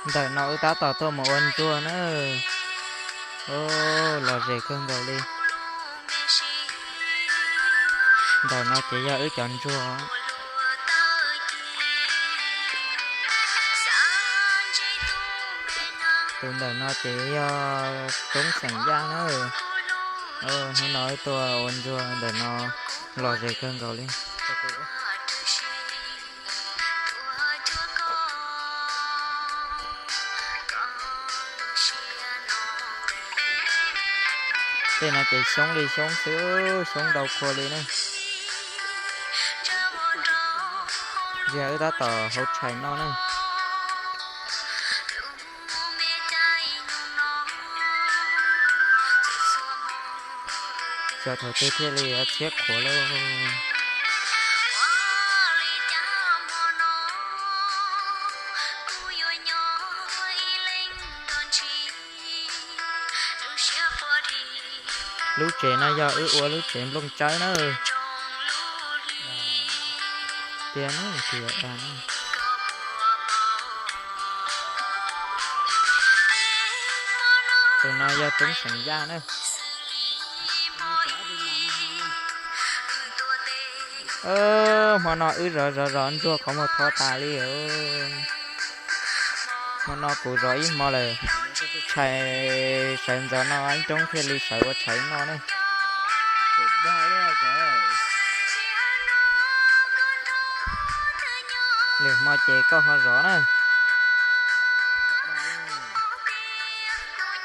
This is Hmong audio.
Ntawm no wb tab tom tuaj mus ua ntsuag na. Los zes kawg nkaus li. Ntawm no ces yog wb cov ntsuag. Tus ntawm no ces yog roob xeem Yaj na. Hnub no wb tuaj ua ntsuag ntawm no los zes kawg nkaus li. Tej no ces xyoob li xyoob xwb, xyoob ntau kua li na. Ziag wb tab tom hauv tshais noj na. Xyov thaum twg thiaj li txhiab qhuav lauj. Lub tsev no yog wb ua lub tsev nplooj tsawb na. Tiag na, tiag na. Tus no yog roob xeem Yaj na. Hmo no wb zov zov zov ntsuag qhov muag tho tas li. Hmo no kuv zov ib hmo lawm, tshais sawv ntxov no ib roob thiaj li sawv ua tshais noj na. Lwm hmo ces koj ho zov na.